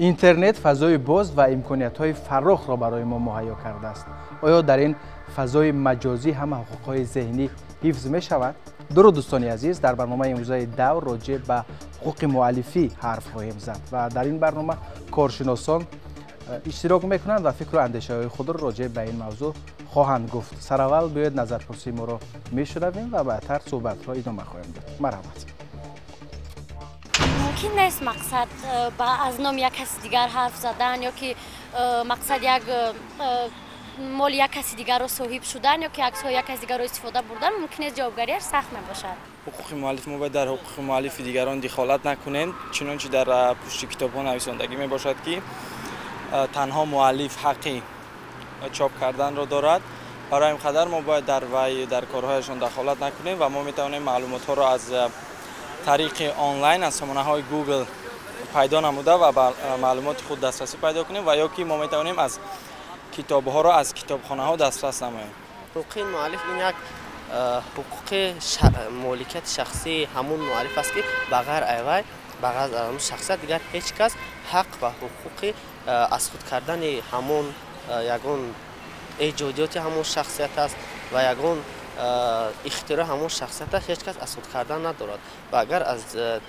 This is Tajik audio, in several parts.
Интернет фазои боз ва имкониятҳои фарохро барои мо муҳайё кардааст. Оё дар ин фазои маҷозӣ ҳама ҳуқуқҳои зеҳнӣ ҳифз мешавад? Дуруд, дӯстони азиз, дар барномаи имрӯзаи Давр роҷеъ ба ҳуқуқи муаллифӣ ҳарф хоҳем зад ва дар ин барнома коршиносон иштирок мекунанд ва фикру андешаҳои худро роҷеъ ба ин мавзӯъ хоҳанд гуфт. Сараввал биёед назарпурсии моро мешунавем ва баъдтар суҳбатро идома хоҳем дод. Марҳамат. Мумкин нест мақсад аз номи як каси дигар ҳарф задан ё ки мақсад як моли як каси дигарро соҳиб шудан ё ки аксҳои як каси дигарро истифода бурдан мумкин нест, ҷавобгариаш сахт мебошад. Ҳуқуқи муаллиф мо бояд дар ҳуқуқи муаллифи дигарон дихолат накунем, чунончи дар пушти китобҳо нависондагӣ мебошад, ки танҳо муаллиф ҳаққи чоп карданро дорад. Барои ин қадар мо бояд дар вай дар корҳояшон дахолат накунем ва мо метавонем маълумотҳоро аз тариқи онлайн аз сомонаҳои Google пайдо намуда ва ба маълумоти худ дастрасӣ пайдо кунем ва ё ки мо метавонем аз китобҳоро аз китобхонаҳо дастрас намоем. Ҳуқуқи муаллиф ин як ҳуқуқи моликияти шахсии ҳамун муаллиф аст, ки ба ғайр айвай ба ғайр аз ҳамун шахсият дигар ҳеҷ кас ҳақ ва ҳуқуқи аз худ кардани ҳамон ягон эҷодиёти ҳамон шахсият аст ва ягон ихтирои ҳамон шахсият аст, ҳеҷ кас аз худ кардан надорад. Ва агар аз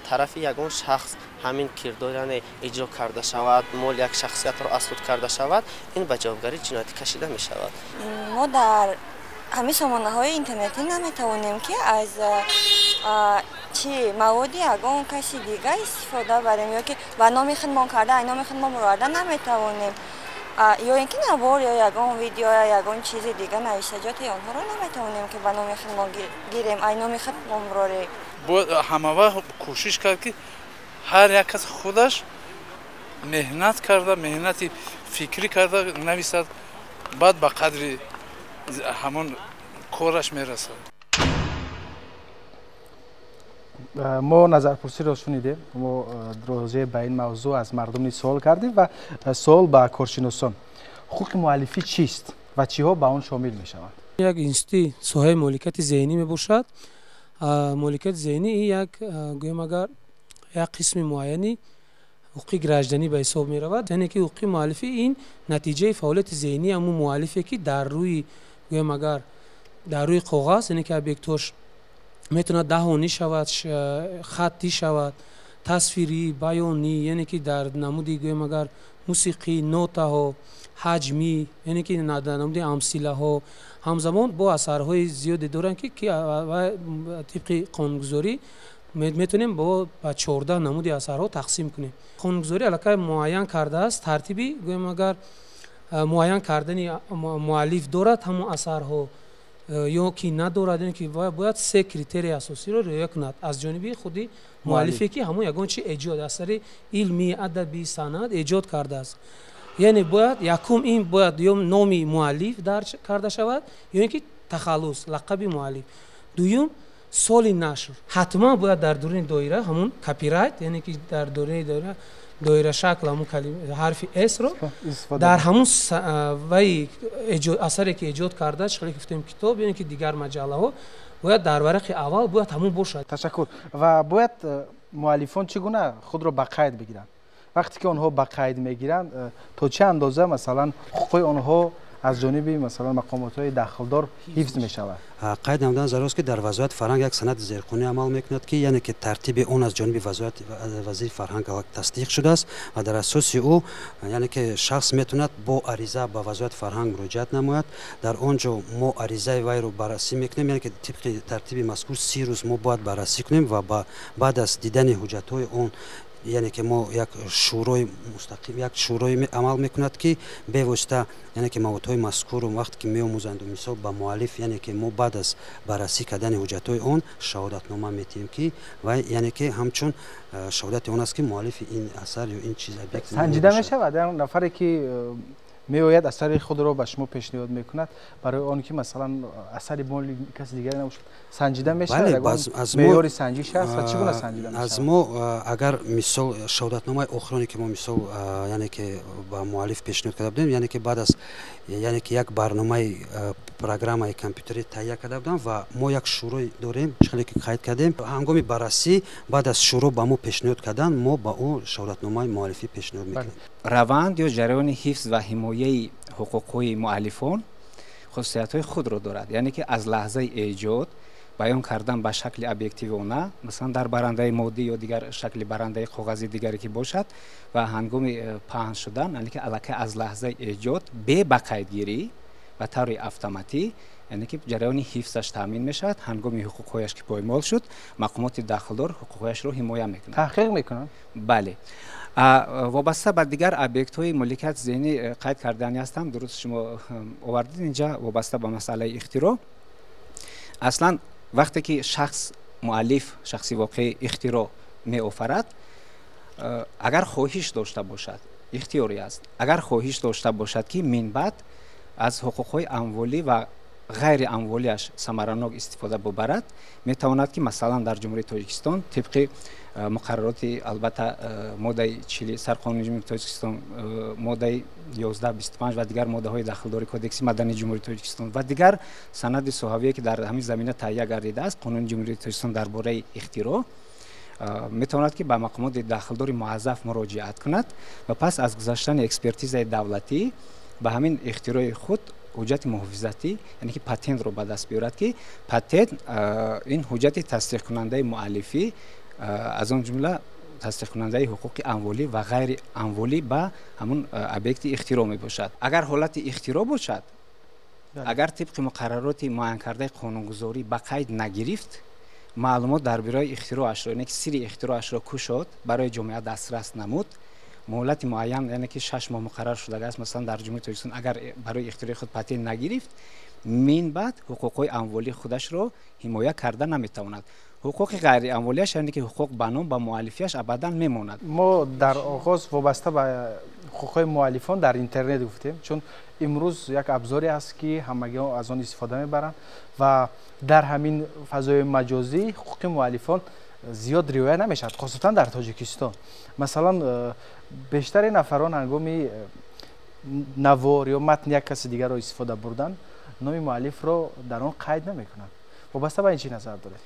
тарафи ягон шахс ҳамин кирдор, яъне иҷро карда шавад, моли як шахсиятро аз худ карда шавад, ин ба ҷавобгарии ҷиноятӣ кашида мешавад. Мо дар ҳамин сомонаҳои интернетӣ наметавонем, ки аз чи маводи ягон каси дигар истифода барем ё ки ба номи худмон карда, ай номи худмон муроварда наметавонем, ё ин ки навор ё ягон видео ё ягон чизи дигар навиштаҷоти онҳоро наметавонем, ки ба номи худмон гирем, ай номи худмон мурорем. Бояд ҳамавақт кӯшиш кард, ки ҳар як кас худаш меҳнат карда, меҳнати фикрӣ карда нависад, баъд ба қадри ҳамон кораш мерасад. Мо назарпурсиро шунидем, мо роҷеъ ба ин мавзӯъ аз мардум низ суол кардем ва суол ба коршиносон: ҳуқуқи муаллифӣ чист ва чиҳо ба он шомил мешаванд? Як институти соҳаи моликияти зеҳнӣ мебошад. Моликияти зеҳнӣ як, гӯем агар, як қисми муайяни ҳуқуқи гражданӣ ба ҳисоб меравад, яъне ки ҳуқуқи муаллифӣ ин натиҷаи фаъолияти зеҳнии ҳамун муаллифе, ки дар рӯи, гӯем агар, дар рӯи коғаз, яъне ки объектҳош метавонад даҳонӣ шавад, хаттӣ шавад, тасвирӣ, баёнӣ, яъне ки дар намуди, гӯем агар, мусиқӣ, нотаҳо, ҳаҷмӣ, яъне ки дар намуди амсилаҳо. Ҳамзамон бо асарҳои зиёде доранд, ки тибқи қонунгузорӣ метавонем бо ба 14 намуди асарҳо тақсим кунем. Қонунгузорӣ аллакай муайян кардааст тартиби, гӯем агар, муайян кардани муаллиф дорад ҳамон асарҳо ё ки надорад, яъне ки бояд се критерияи асосиро риоя кунад аз ҷониби худи муаллифе, ки ҳамон ягон чи эҷод, асари илмӣ, адабӣ, санъат эҷод кардааст. Яъне бояд якум ин бояд ё номи муаллиф дарҷ карда шавад, ё ин ки тахаллус, лақаби муаллиф. Дуюм, соли нашр ҳатман бояд дар дуруни доира ҳамун копирайт, яъне ки дар дуруни доира доирашакл ҳамун ҳарфи с-ро дар ҳамун вай асаре, ки эҷод карда, чӣ хеле гуфтем, китоб ё ин ки дигар маҷаллаҳо, бояд дар варақи аввал бояд ҳамун бошад. Ташаккур. Ва бояд муаллифон чӣ гуна худро ба қайд бигиранд? Вақте ки онҳо ба қайд мегиранд, то чӣ андоза, масалан, ҳуқуқҳои онҳо аз ҷониби, масалан, мақомотҳои дахлдор ҳифз мешавад? Қайд намудан зарур аст, ки дар Вазорати фарҳанг як санади зерқонунӣ амал мекунад, ки яъне ки тартиби он аз ҷониби вазири фарҳанг тасдиқ шудааст ва дар асоси ӯ, яъне ки шахс метавонад бо ариза ба Вазорати фарҳанг муроҷиат намояд. Дар он ҷо мо аризаи вайро баррасӣ мекунем, яъне ки тибқи тартиби мазкур 30 рӯз мо бояд баррасӣ кунем ва баъд аз дидани ҳуҷҷатҳои он, яъне ки мо як шӯрои мустақим, як шӯрои амал мекунад, ки бевосита, яъне ки маводҳои мазкурро вақте ки меомӯзанду, мисол, ба муаллиф, яъне ки мо баъд аз баррасӣ кардани ҳуҷҷатҳои он шаҳодатнома метиҳем, ки вай, яъне ки ҳамчун шаҳодати он аст, ки муаллифи ин асар ё ин чиз, объект. Санҷида мешавад, як нафаре ки Меояд, асари худро ба шумо пешниҳод мекунад, барои он ки масалан асари моли каси дигаре набошад, санҷида мешавад? Меъёри санҷиш ҳаст ва чӣ гуна санҷида мешавад? Аз мо агар мисол шаҳодатномаи охироне ки мо мисол яъне ки ба муаллиф пешниҳод карда будем, яъне ки баъд аз яъне ки як барномаи программаи компютерӣ таҳия карда будам ва мо як шӯрой дорем, хеле ки қайд кардем, ҳангоми баррасӣ баъд аз шӯро ба мо пешниҳод кардан, мо ба ӯ шаҳодатномаи муаллифӣ пешниҳод мекунем. Раванд ё ҷараёни ҳифз ва ҳимояи ҳуқуқҳои муаллифон хусусиятҳои худро дорад, яъне ки аз лаҳзаи эҷод баён кардан ба шакли объективона, масалан дар барандаи моддӣ ё дигар шакли барандаи коғази дигаре ки бошад, ва ҳангоми паҳн шудан, яъне ки аллакай аз лаҳзаи эҷод бе ба қайдгирӣ ба таври автоматӣ, яъне ки ҷараёни ҳифзаш таъмин мешавад. Ҳангоми ҳуқуқҳояш ки поймол шуд, мақомоти дахлдор ҳуқуқҳояшро ҳимоя мекунанд. Таҳқиқ мекунанд? Бале. Вобаста ба дигар объектҳои моликияти зеҳнӣ қайд кардани ҳастам, дуруст шумо овардед инҷа вобаста ба масъалаи ихтироъ. Аслан вақте ки шахс муаллиф, шахси воқеӣ ихтироъ меофарад, агар хоҳиш дошта бошад, ихтиёрӣ аст, агар хоҳиш дошта бошад ки минбаъд аз ҳуқуқҳои амволӣ ва ғайри амволиаш самаранок истифода бубарад, метавонад ки масалан дар Ҷумҳурии Тоҷикистон тибқи муқаррароти албатта моддаи 40 Сарқонуни Ҷумҳурии Тоҷикистон, моддаи 11, 25 ва дигар моддаҳои дахлдори Кодекси мадании Ҷумҳурии Тоҷикистон ва дигар санади соҳавие ки дар ҳамин замина таҳия гардидааст, Қонуни Ҷумҳурии Тоҷикистон дар бораи ихтироъ, метавонад ки ба мақомоти дахлдори муаззаф муроҷиат кунад ва пас аз гузаштани экспертизаи давлатӣ ба ҳамин ихтирои худ ҳуҷҷати муҳофизатӣ, яъне ки патентро ба даст биёрад, ки патент ин ҳуҷҷати тасдиқкунандаи муаллифӣ, аз он ҷумла тасдиқкунандаи ҳуқуқи амволӣ ва ғайри амволӣ ба ҳамун объекти ихтироъ мебошад. Агар ҳолати ихтироъ бошад, агар тибқи муқаррароти муайянкардаи қонунгузорӣ ба қайд нагирифт, маълумот дар бораи ихтироашро, яъне ки сирри ихтироашро кушод, барои ҷомеа дастрас намуд, муҳлати муайян, яъне ки 6 моҳ муқаррар шудааст, масалан дар Ҷумҳурии Тоҷикистон агар барои ихтирои худ патент нагирифт, мин баъд ҳуқуқҳои амволии худашро ҳимоя карда наметавонад. Ҳуқуқи ғайриамволиаш, яъне ки ҳуқуқ ба ном, ба муаллифиаш абадан мемонад. Мо дар оғоз вобаста ба ҳуқуқҳои муаллифон дар интернет гуфтем, чун имрӯз як абзоре аст ки ҳамагиҳо аз он истифода мебаранд ва дар ҳамин фазои маҷозӣ ҳуқуқи муаллифон зиёд риоя намешавад, хусусан дар Тоҷикистон. Масалан, бештари нафарон ҳангоми навор ё матни як каси дигарро истифода бурдан, номи муаллифро дар он қайд намекунанд. Вобаста ба ин чӣ назар доред?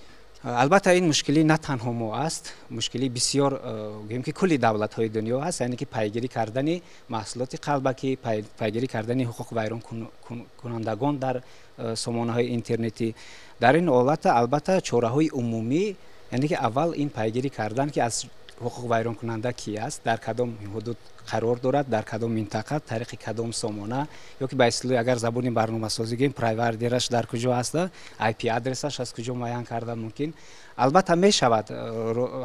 Албатта ин мушкилӣ на танҳо мо аст, мушкилӣ бисёр гӯем ки кулли давлатҳои дунё аст, яъне ки пайгирӣ кардани маҳсулоти қалбакӣ, пайгирӣ кардани ҳуқуқвайронкунандагон дар сомонаҳои интернетӣ. Дар ин ҳолата албатта чораҳои умумӣ, яъне ки аввал ин пайгирӣ кардан ки аз ҳуқуқвайронкунанда ки аст, дар кадом ҳудуд қарор дорад, дар кадом минтақа, тариқи кадом сомона, ё ки ба истилоҳи агар забони барномасозӣ гӯем, провайдераш дар куҷо аст, IP адресаш аз куҷо муайян кардан мумкин. Албатта мешавад,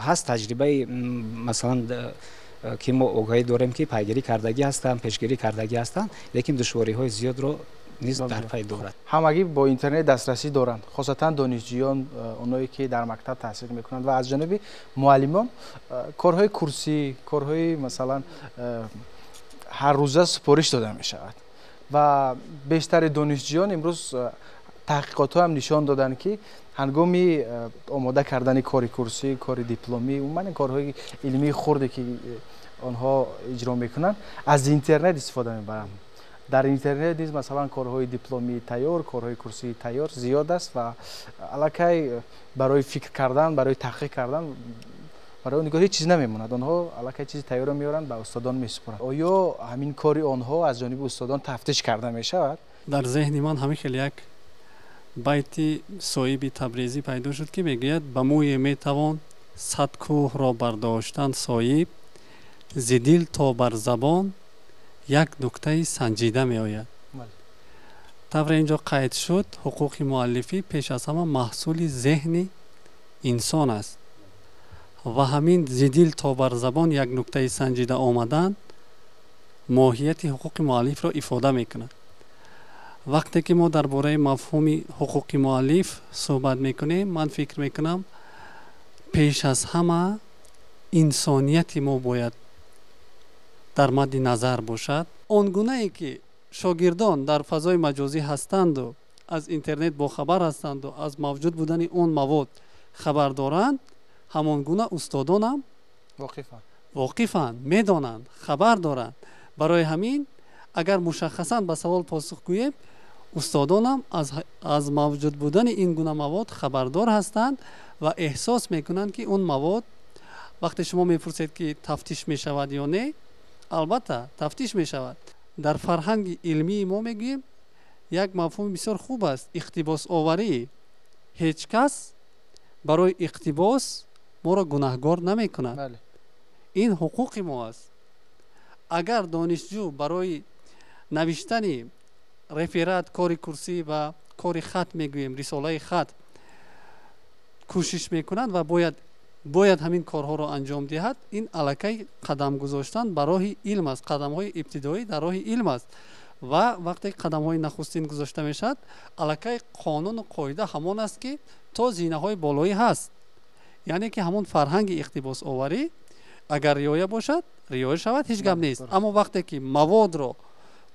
ҳаст таҷрибаи масалан ки мо огаҳӣ дорем ки пайгирӣ кардагӣ ҳастанд, пешгирӣ кардагӣ ҳастанд, лекин душвориҳои зиёдро низ дар пай дорад. Ҳамагӣ бо интернет дастрасӣ доранд, хосатан донишҷӯён, оное ки дар мактаб таҳсил мекунанд, ва аз ҷониби муаллимон корҳои курсӣ, корҳои масалан ҳаррӯза супориш дода мешавад ва бештари донишҷӯён имрӯз таҳқиқотҳо ҳам нишон доданд ки ҳангоми омода кардани кори курсӣ, кори дипломӣ, умуман корҳои илмии хурде ки онҳо иҷро мекунанд, аз интернет истифода мебаранд. Дар интернет низ масалан корҳои дипломии тайёр, корҳои курсии тайёр зиёд аст ва аллакай барои фикр кардан, барои таҳқиқ кардан барои он ҳеҷ чиз намемонад. Онҳо аллакай чизи тайёрро меоранд, ба устодон месупоранд. Оё ҳамин кори онҳо аз ҷониби устодон тафтиш карда мешавад? Дар зеҳни ман ҳамин хел як байти соҳиби Табрезӣ пайдо шуд ки мегӯяд: ба мӯе метавон 100 кӯҳро бардоштан соҳиб, зи дил то бар забон як нуктаи санҷида меояд. Тавре инҷо қайд шуд, ҳуқуқи муаллифӣ пеш аз ҳама маҳсули зеҳни инсон аст ва ҳамин зи дил то бар забон як нуктаи санҷида омадан моҳияти ҳуқуқи муаллифро ифода мекунад. Вақте ки мо дар бораи мафҳуми ҳуқуқи муаллиф суҳбат мекунем, ман фикр мекунам пеш аз ҳама инсонияти мо бояд дар мадди назар бошад. Он гунае ки шогирдон дар фазои маҷозӣ ҳастанду аз интернет бохабар ҳастанду аз мавҷуд будани он мавод хабар доранд, ҳамон гуна устодонам воқифанд, медонанд, хабар доранд. Барои ҳамин агар мушаххасан ба савол посух гӯем, устодонам аз мавҷуд будани ин гуна мавод хабардор ҳастанд ва эҳсос мекунанд, ки он мавод, вақте шумо мепурсед, ки тафтиш мешавад ё не, албатта тафтиш мешавад. Дар фарҳанги илмии мо мегӯем як мафҳуми бисёр хуб аст: иқтибосоварӣ. Ҳеҷ кас барои иқтибос моро гунаҳгор намекунад. Ин ҳуқуқи мо аст. Агар донишҷӯ барои навиштани реферат, кори курсӣ ва кори хат мегӯем, рисолаи хат кӯшиш мекунад ва бояд ҳамин корҳоро анҷом диҳад, ин аллакай қадам гузоштан ба роҳи илм аст, қадамҳои ибтидоӣ дар роҳи илм аст. Ва вақте қадамҳои нахустин гузошта мешавад, аллакай қонуну қоида ҳамон аст, ки то зинаҳои болоӣ ҳаст. Яъне ки ҳамон фарҳанги иқтибосоварӣ агар риоя бошад, риоя шавад, ҳеҷ гап нест. Аммо вақте ки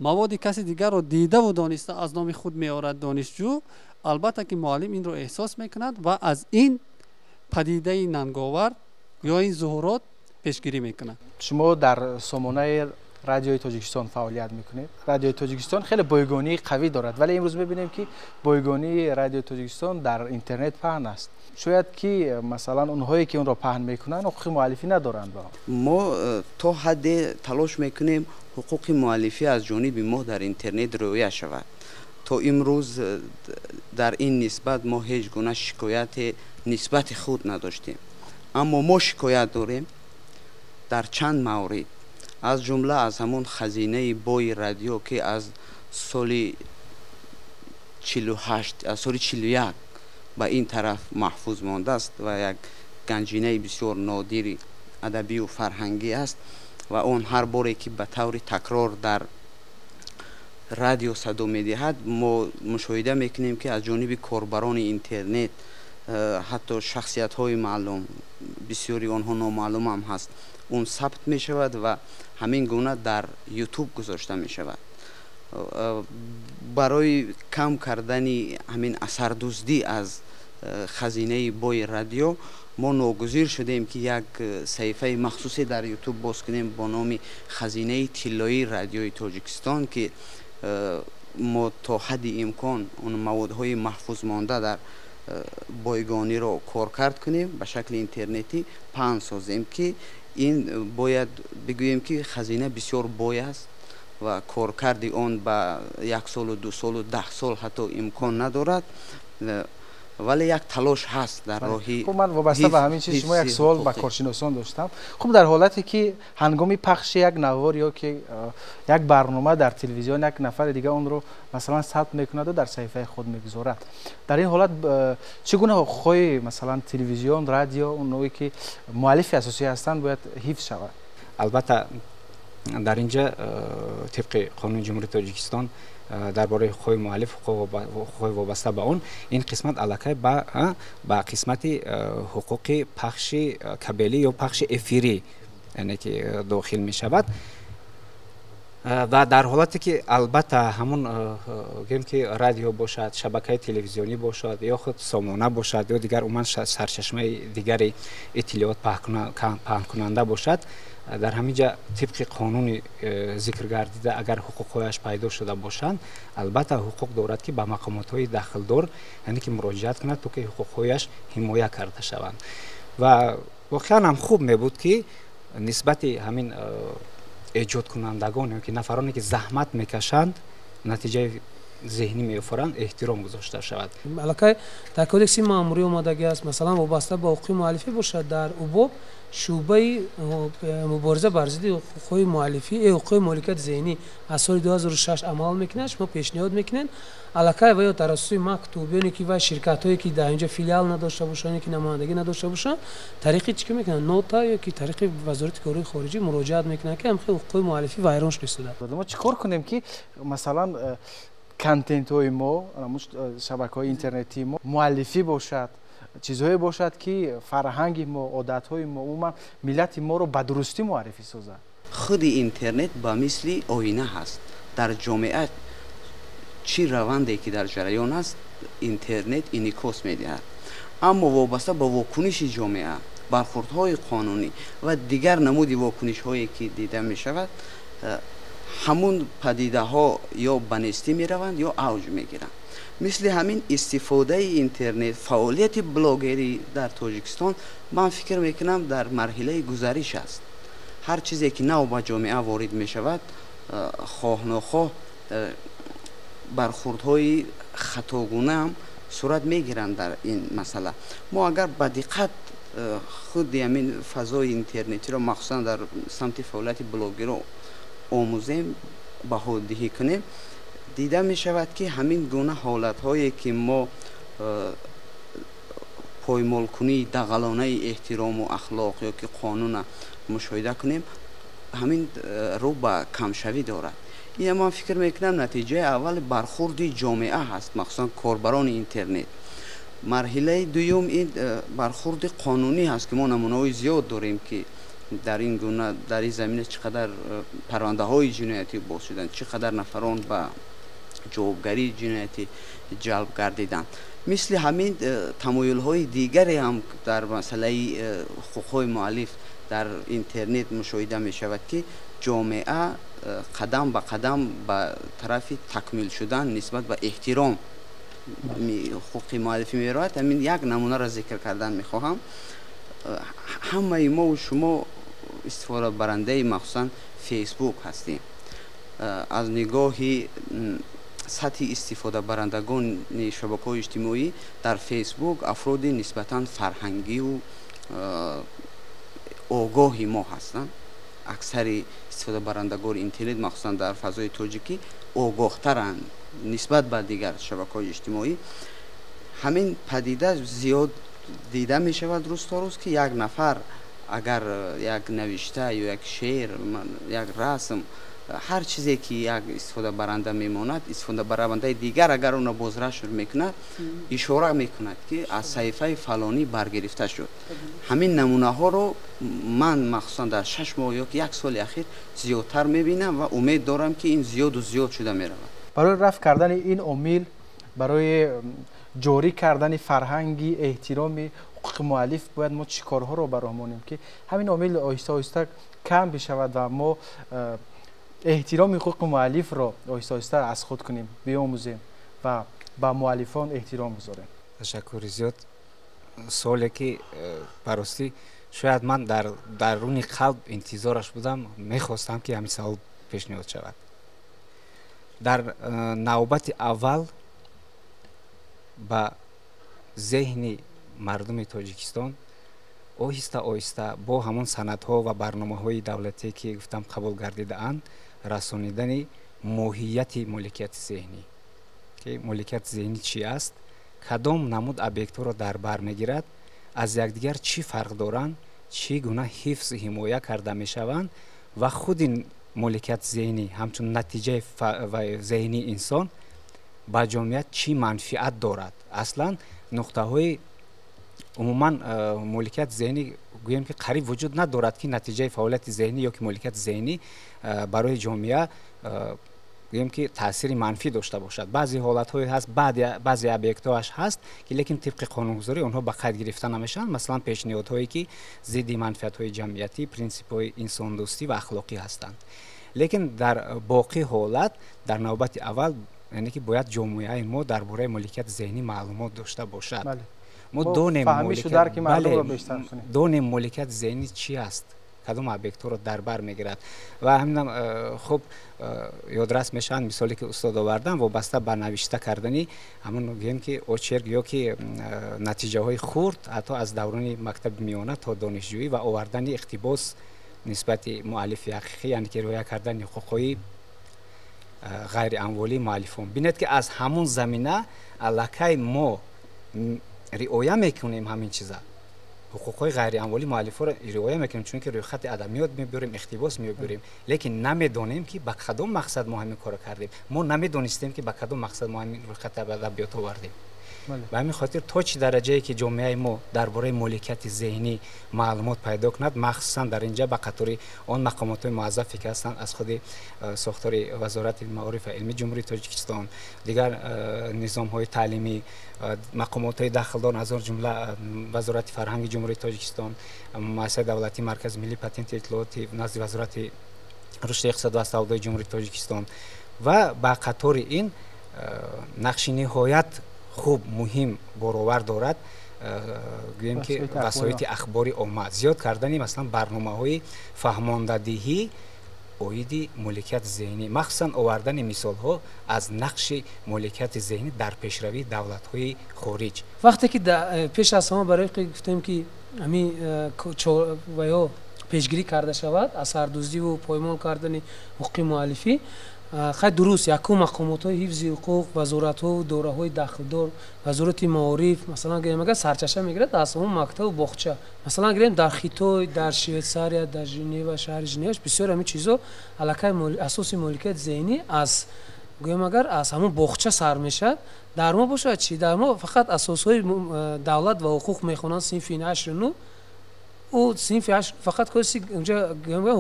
маводи каси дигарро дидаву дониста аз номи худ меорад донишҷӯ, албатта ки муаллим инро эҳсос мекунад ва аз ин падидаи нанговар ё ин зуҳурот пешгирӣ мекунад. Шумо дар сомонаи Радиои Тоҷикистон фаъолият мекунед. Радиои Тоҷикистон хеле бойгонии қавӣ дорад, вале имрӯз мебинем, ки бойгонии Радиои Тоҷикистон дар интернет паҳн аст. Шояд ки масалан онҳое ки онро паҳн мекунанд, ҳуқуқи муаллифӣ надоранд. Мо то ҳадде талош мекунем ҳуқуқи муаллифӣ аз ҷониби мо дар интернет риоя шавад. То имрӯз дар ин нисбат мо ҳеҷ гуна шикояте нисбати худ надоштем, аммо мо шикоят дорем дар чанд маврид, аз ҷумла аз ҳамон хазинаи бои радио, ки аз соли 48, аз соли 41 ба ин тараф маҳфуз мондааст ва як ганҷинаи бисёр нодири адабию фарҳангӣ аст ва он ҳар боре ки ба таври такрор дар радио садо медиҳад, мо мушоҳида мекунем, ки аз ҷониби корбарони интернет, ҳатто шахсиятҳои маълум, бисёри онҳо номаълумам ҳаст, он сабт мешавад ва ҳамин гуна дар Ютуб гузошта мешавад. Барои кам кардани ҳамин асардуздӣ аз хазинаи бои радио мо ногузир шудем, ки як саҳифаи махсусе дар Ютуб боз кунем бо номи «Хазинаи тиллоии радиои Тоҷикистон», ки мо то ҳадди имкон он маводҳои маҳфуз монда дар бойгониро коркард кунем, ба шакли интернетӣ паҳн созем, ки ин бояд бигӯем, ки хазина бисёр бой аст ва коркарди он ба як солу, 2 солу, 10 сол ҳатто имкон надорад, вале як талош ҳаст дар роҳи Хуб, ман вобаста ба ҳамин чиз шумо як суол ба коршиносон доштам. Хуб, дар ҳолате ки ҳангоми пахши як навор ё ки як барнома дар телевизион як нафари дига онро масалан сабт мекунаду дар саҳифаи худ мегузорад, дар ин ҳолат чӣ гуна ҳуқуқҳои масалан телевизион, радио, онҳое ки муаллифи асосӣ ҳастанд, бояд ҳифз шавад? Албатта, дар инҷа тибқи қонуни Ҷумҳурии Тоҷикистон дар бораи ҳуқуқҳои муаллиф, ҳуқуқҳои вобаста ба он, ин қисмат аллакай ба қисмати ҳуқуқи пахши кабелӣ ё пахши эфирӣ, яъне ки дохил мешавад. Ва дар ҳолате ки албатта ҳамон гӯем ки радио бошад, шабакаи телевизионӣ бошад ё худ сомона бошад ё дигар умуман сарчашмаи дигари иттилоот паҳнкунанда бошад, дар ҳамин ҷа тибқи қонуни зикр гардида агар ҳуқуқҳояш пайдо шуда бошанд, албатта ҳуқуқ дорад, ки ба мақомотҳои дахлдор, яъне ки муроҷиат кунад, то ки ҳуқуқҳояш ҳимоя карда шаванд. Ва воқеан ҳам хуб мебуд, ки нисбати ҳамин эҷодкунандагон ё ки нафароне ки заҳмат мекашанд, натиҷаи зеҳнӣ меофаранд, эҳтиром гузошта шавад. Аллакай дар Кодекси маъмурӣ омадагӣ аст, масалан вобаста ба ҳуқуқи муаллифӣ бошад, дар УБОП шӯъбаи мубориза бар зидди ҳуқуқҳои муаллифӣ, ҳуқуқҳои моликияти зеҳнӣ аз соли 2006 амал мекунад. Шумо пешниҳод мекунед, аллакай ва ё дар асоси мактуб, ёне ки вай ширкатҳое ки дар инҷо филиал надошта бошанд ё ки намояндагӣ надошта бошанд, тариқи чӣ мекунанд, нота ё ки тариқи Вазорати корҳои хориҷӣ муроҷиат мекунанд, ки ҳамхел ҳуқуқҳои муаллифӣ вайрон шуда истодааст. Мо чӣ кор кунем, ки масалан контентҳои мо, шабакаҳои интернетии мо муаллифӣ бошад, чизҳое бошад, ки фарҳанги мо, одатҳои мо, умуман миллати моро ба дурустӣ муаррифӣ созад? Худи интернет ба мисли оина ҳаст. Дар ҷомеа чӣ раванде ки дар ҷараён аст, интернет инъикос медиҳад. Аммо вобаста ба вокуниши ҷомеа, бархурдҳои қонунӣ ва дигар намуди вокунишҳое ки дида мешавад, ҳамун падидаҳо ё ба нестӣ мераванд, ё авҷ мегиранд. Мисли ҳамин истифодаи интернет, фаъолияти блогерӣ дар Тоҷикистон, ман фикр мекунам, дар марҳилаи гузариш аст. Ҳар чизе ки нав ба ҷомеа ворид мешавад, хоҳ нохоҳ бархурдҳои хатогунаам сурат мегиранд дар ин масъала. Мо агар ба диққат худи ҳамин фазои интернетиро, махсусан дар самти фаъолияти блогерро омӯзем, баҳодиҳӣ кунем, дида мешавад, ки ҳамин гуна ҳолатҳое ки мо поймолкунии дағалонаи эҳтирому ахлоқ ё ки қонуна мушоҳида кунем, ҳамин рӯ ба камшавӣ дорад. Ина ман фикр мекунам, натиҷаи аввали бархурди ҷомеа ҳаст, махсусан корбарони интернет. Марҳилаи дуюм ин бархурди қонунӣ ҳаст, ки мо намунаҳои зиёд дорем, ки дар ин гуна, дар ин замина чӣ қадар парвандаҳои ҷиноятӣ боз шуданд, чӣ қадар нафарон ба ҷавобгарии ҷиноятӣ ҷалб гардиданд. Мисли ҳамин тамоюлҳои дигаре ҳам дар масъалаи ҳуқуқҳои муаллиф дар интернет мушоҳида мешавад, ки ҷомеа қадам ба қадам ба тарафи такмил шудан нисбат ба эҳтиром ҳуқуқи муаллифӣ меравад. Ҳамин як намунаро зикр кардан мехоҳам. Ҳамаи мову шумо истифодабарандаи махсусан Фейсбук ҳастем. Аз нигоҳи сатҳи истифодабарандагони шабакаҳои иҷтимоӣ дар Фейсбук афроди нисбатан фарҳангиву огоҳи мо ҳастанд. Аксари истифодабарандагони интернет, махсусан дар фазои тоҷикӣ, огоҳтаранд нисбат ба дигар шабакаҳои иҷтимоӣ. Ҳамин падида зиёд дида мешавад рӯз то рӯз, ки як нафар агар як навишта ё як шеър, як расм, ҳар чизе ки як истифодабаранда мемонад, истифодабарандаи дигар агар онро бозрашр мекунад, ишора мекунад, ки аз саҳифаи фалонӣ баргирифта шуд. Ҳамин намунаҳоро ман махсусан дар 6 моҳ ё ки як соли ахир зиёдтар мебинам ва умед дорам, ки ин зиёду зиёд шуда меравад. Барои рафъ кардани ин омил, барои ҷорӣ кардани фарҳанги эҳтироми ҳуқуқи муаллиф бояд мо чӣ корҳоро ба роҳ монем, ки ҳамин омил оҳиста оҳиста кам бишавад ва мо эҳтироми ҳуқуқи муаллифро оҳиста оҳиста аз худ кунем, биомӯзем ва ба муаллифон эҳтиром гузорем? Ташаккури зиёд. Суоле ки баростӣ шояд ман дар даруни қалб интизораш будам, мехостам, ки ҳамин савол пешниҳод шавад. Дар навбати аввал ба зеҳни мардуми Тоҷикистон оҳиста оҳиста бо ҳамон санадҳо ва барномаҳои давлатие, ки гуфтам, қабул гардидаанд, расонидани моҳияти моликияти зеҳнӣ, ки моликияти зеҳнӣ чӣ аст, кадом намуд объектҳоро дар бар мегирад, аз якдигар чӣ фарқ доранд, чӣ гуна ҳифз ҳимоя карда мешаванд ва худи моликияти зеҳнӣ ҳамчун натиҷаи зеҳнии инсон ба ҷомеа чӣ манфиат дорад. Аслан нуқтаҳои умуман моликияти зеҳнӣ гӯем, ки қариб вуҷуд надорад, ки натиҷаи фаъолияти зеҳнӣ ё ки моликияти зеҳнӣ барои ҷомеа гӯем, ки таъсири манфӣ дошта бошад. Баъзе ҳолатҳое ҳаст, баъзе объектҳоаш ҳаст, ки лекин тибқи қонунгузорӣ онҳо ба қайд гирифта намешаванд, масалан пешниҳодҳое, ки зидди манфиатҳои ҷамъиятӣ, принсипҳои инсондӯстӣ ва ахлоқӣ ҳастанд. Лекин дар боқӣ ҳолат дар навбати аввал, яъне ки бояд ҷомеаи мо дар бораи моликияти зеҳнӣ маълумот дошта бошад. Мо донем моликияти зеҳнӣ чӣ аст, кадом объектҳоро дар бар мегирад. Ва ҳаминам хуб ёдрас мешаванд мисоле, ки устод овардан, вобаста ба навишта кардани ҳамон, гӯем ки, очерк ё ки натиҷаҳои хурд, ҳатто аз даврони мактаби миёна то донишҷӯӣ, ва овардани иқтибос нисбати муаллифи ҳақиқӣ, яъне ки риоя кардани ҳуқуқҳои ғайриамволии муаллифон. Бинед, ки аз ҳамон замина аллакай мо риоя мекунем ҳамин чиза, ҳуқуқҳои ғайриамволии муаллифҳоро риоя мекунем, чунки рӯйхати адабиёт мебиёрем, иқтибос мебиёрем, лекин намедонем, ки ба кадом мақсад мо ҳамин корро кардем. Мо намедонистем, ки ба кадом мақсад мо ҳамин рӯйхати адабиёт овардем. Ба ҳамин хотир то чӣ дараҷае ки ҷомеаи мо дар бораи моликияти зеҳнӣ маълумот пайдо кунад, махсусан дар инҷа ба қатори он мақомотҳои муаззафе ки ҳастанд аз худи сохтори Вазорати маориф ва илми Ҷумҳурии Тоҷикистон, дигар низомҳои таълимӣ, мақомотҳои дахлдор, аз он ҷумла Вазорати фарҳанги Ҷумҳурии Тоҷикистон, муассисаи давлатии Маркази миллии патенти иттилооти назди Вазорати рушди иқтисод ва савдои Ҷумҳурии Тоҷикистон ва ба қатори ин нақши ниҳоят хуб муҳим боровар дорад, гӯем ки васоити ахбори омма, зиёд кардани масалан барномаҳои фаҳмондадиҳӣ оиди моликияти зеҳнӣ, махсусан овардани мисолҳо аз нақши моликияти зеҳнӣ дар пешравии давлатҳои хориҷ. Вақте ки пеш аз ҳама барои гуфтем ки ҳамин ва ё пешгирӣ карда шавад асардуздиву поймол кардани ҳуқуқи муаллифӣ, хай дуруст, якум мақомотҳои ҳифзи ҳуқуқ, вазоратҳо, дораҳои дахлдор, вазорати маориф, масалан гирем агар сарчашма мегирад аз ҳамон мактабу боғча. Масалан гирем дар Хитой, дар Швейтсария, дар Женева, шаҳри Женева бисёр ҳамин чизо аллакай асоси моликияти зеҳнӣ аз гӯем агар аз ҳамон боғча сар мешавад. Дар мо бошад чӣ? Дар мо фақат асосҳои давлат ва ҳуқуқ мехонанд синфи 8 9, ӯ синфи 8 фақат курси унҷа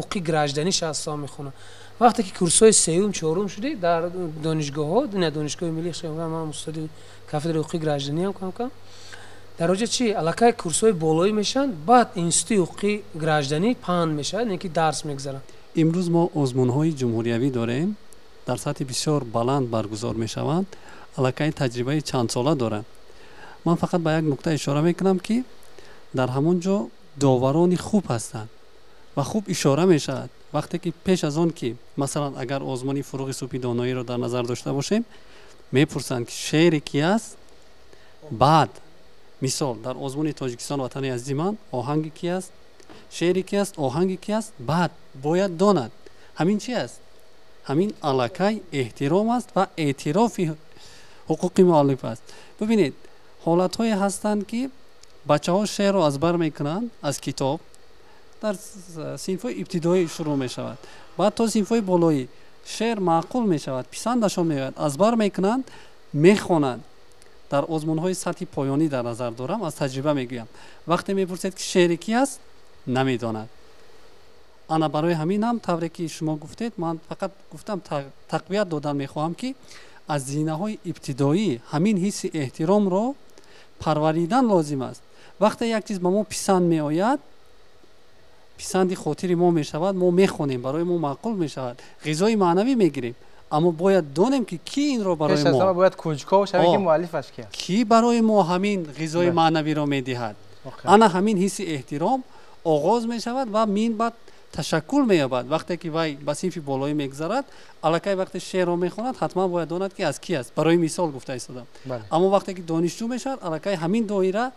ҳуқуқи гражданӣ шахсҳо мехонанд. Вақте ки курсҳои сеюм чорум шудӣ дар донишгоҳҳо, ина донишгоҳи миллӣ, ман устоди кафедраи ҳуқуқи гражданиам кам-кам, дар оҷа чи аллакай курсҳои болоӣ мешаванд, баъд институти ҳуқуқи гражданӣ паҳн мешавад, не ки дарс мегузаранд. Имрӯз мо озмунҳои ҷумҳуриявӣ дорем, дар сатҳи бисёр баланд баргузор мешаванд, аллакай таҷрибаи чандсола доранд. Ман фақат ба як нукта ишора мекунам ки дар ҳамон ҷо доварони хуб ҳастанд ва хуб ишора мешавад. Вақте ки пеш аз он ки масалан агар озмуни фуруғи субҳи доноиро дар назар дошта бошем, мепурсанд ки шеъре ки аст, баъд мисол дар озмуни Тоҷикистон ватани азизи ман оҳанги ки аст, шеъре ки аст, оҳанги ки аст, баъд бояд донад. Ҳамин чи аст? Ҳамин аллакай эҳтиром аст ва эътирофи ҳуқуқи муаллиф аст. Бибинед, ҳолатҳое ҳастанд ки бачаҳо шеърро аз бар мекунанд аз китоб, дар синфҳои ибтидоӣ шурӯъ мешавад, баъд то синфҳои болоӣ шеър маъқул мешавад, писандашон меояд, аз бар мекунанд, мехонанд. Дар озмунҳои сатҳи поёнӣ дар назар дорам, аз таҷриба мегӯям. Вақте мепурсед ки шеъре ки аст, намедонад. Ана барои ҳамин ҳам тавре ки шумо гуфтед, ман фақат гуфтам тақвият додан мехоҳам ки аз зинаҳои ибтидоӣ ҳамин ҳисси эҳтиромро парваридан лозим аст. Вақте як чиз ба мо писанд меояд, писанди хотири мо мешавад, мо мехонем, барои мо маъқул мешавад, ғизои маънавӣ мегирем. Аммо бояд донем ки ки инро барои мо бояд кунҷков шавем ки муаллифаш ки аст, ки барои мо ҳамин ғизои маънавиро медиҳад. Ана ҳамин ҳисси эҳтиром оғоз мешавад ва мин баъд ташаккул меёбад. Вақте ки вай ба синфи болоӣ мегузарад, аллакай вақте шеърро мехонад, ҳатман бояд донад ки аз ки аст. Барои мисол гуфта истодам. Аммо вақте ки донишҷӯ мешавад, аллакай ҳамин доира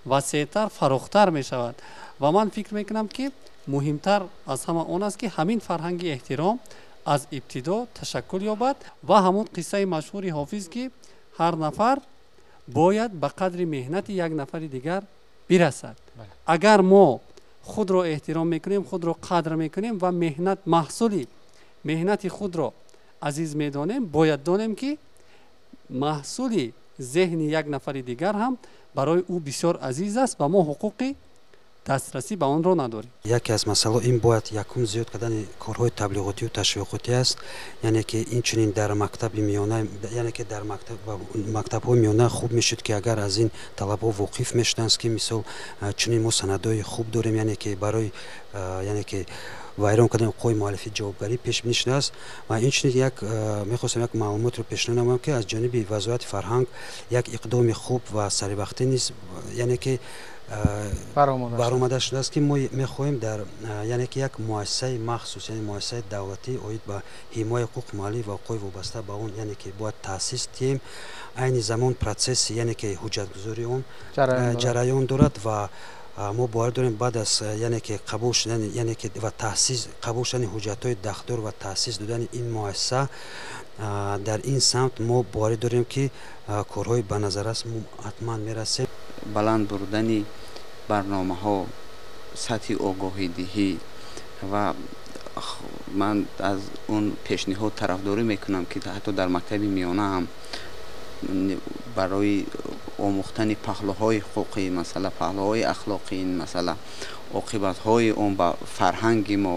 васеътар, фарохтар мешавад. Ва ман фикр мекунам ки муҳимтар аз ҳама он аст ки ҳамин фарҳанги эҳтиром аз ибтидо ташаккул ёбад ва ҳамон қиссаи машҳури ҳофиз ки ҳар нафар бояд ба қадри меҳнати як нафари дигар бирасад. Агар мо худро эҳтиром мекунем, худро қадр мекунем ва меҳнат маҳсули меҳнати худро азиз медонем, бояд донем ки маҳсули зеҳни як нафари дигар ҳам барои ӯ бисёр азиз аст ва мо ҳуқуқи дастрасӣ ба онро надорем. Яке аз масъалаҳо ин бояд якум зиёд кардани корҳои таблиғотию ташвиқотӣ аст, яъне ки инчунин дар мактаби миёна, яъне ки дар мактабҳои миёна хуб мешуд ки агар аз ин талабҳо воқиф мешуданд, ки мисол чунин мо санадҳои хуб дорем, яъне ки барои яъне ки вайрон кардани ҳуқуқи муаллифӣ ҷавобгарӣ пешбинӣ шудааст. Ва инчунин як мехостам як маълумотро пешниҳод намоям ки аз ҷониби Вазорати фарҳанг як иқдоми хуб ва саривақтӣ низ яъне ки баромада шудааст ки мо мехоҳем дар яъне ки як муассисаи махсус, яъне муассисаи давлатӣ оид ба ҳимояи ҳуқуқи муаллиф ва ҳуқуқҳои вобаста ба он, яъне ки бояд таъсис диҳем. Айни замон процесси яъне ки ҳуҷҷатгузории он ҷараён дорад ва мо бовар дорем баъд аз яъне ки қабул шудани яъне ки ва таъсис қабул шудани ҳуҷҷатҳои дахлдор ва таъсис додани ин муассиса дар ин самт мо боварӣ дорем ки корҳои ба назаррас мо ҳатман мерасем. Баланд бурдани барномаҳо, сатҳи огоҳидиҳӣ ва ман аз он пешниҳод тарафдорӣ мекунам ки ҳатто дар мактаби миёна ҳам барои омӯхтани паҳлӯҳои ҳуқуқии масъала, паҳлӯҳои ахлоқии ин масъала, оқибатҳои он ба фарҳанги мо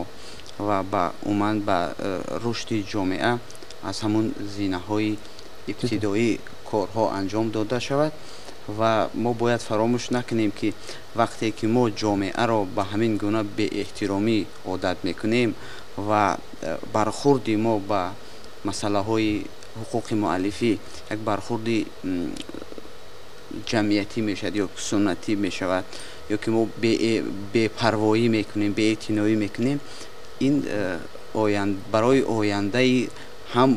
ва ба умуман ба рушди ҷомеа аз ҳамун зинаҳои ибтидоӣ корҳо анҷом дода шавад. Ва мо бояд фаромӯш накунем, ки вақте ки мо ҷомеаро ба ҳамин гуна беэҳтиромӣ одат мекунем ва бархурди мо ба масъалаҳои ҳуқуқи муаллифӣ як бархурди ҷамъиятӣ мешавад ё суннатӣ мешавад, ё ки мо бепарвоӣ мекунем, беэътиноӣ мекунем, ин барои ояндаи ҳам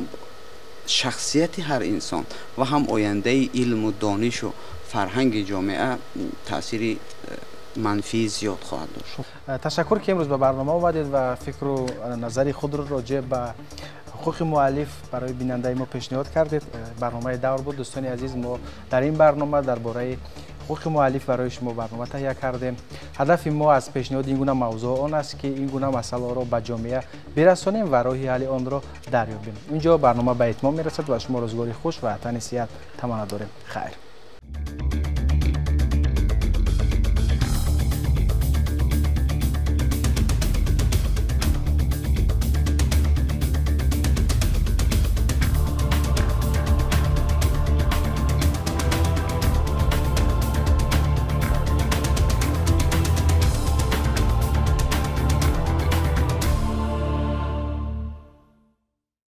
шахсияти ҳар инсон ва ҳам ояндаи илму донишу фарҳанги ҷомеа таъсири манфии зиёд хоҳад дошт. Ташаккур, ки имрӯз ба барнома омадед ва фикру назари худро роҷеъ ба ҳуқуқи муаллиф барои бинандаи мо пешниҳод кардед. Барномаи Давр буд. Дӯстони азиз, мо дар ин барнома дар бораи ҳуқуқи муаллиф барои шумо барнома таҳия кардем. Ҳадафи мо аз пешниҳоди ин гуна мавзӯъ он аст, ки ин гуна масъалаҳоро ба ҷомеа бирасонем ва роҳи ҳалли онро дарёбем. Инҷо барнома ба итмом мерасад ва шумо рӯзгори хуш ва тани сиҳат таманно дорем. Хайр.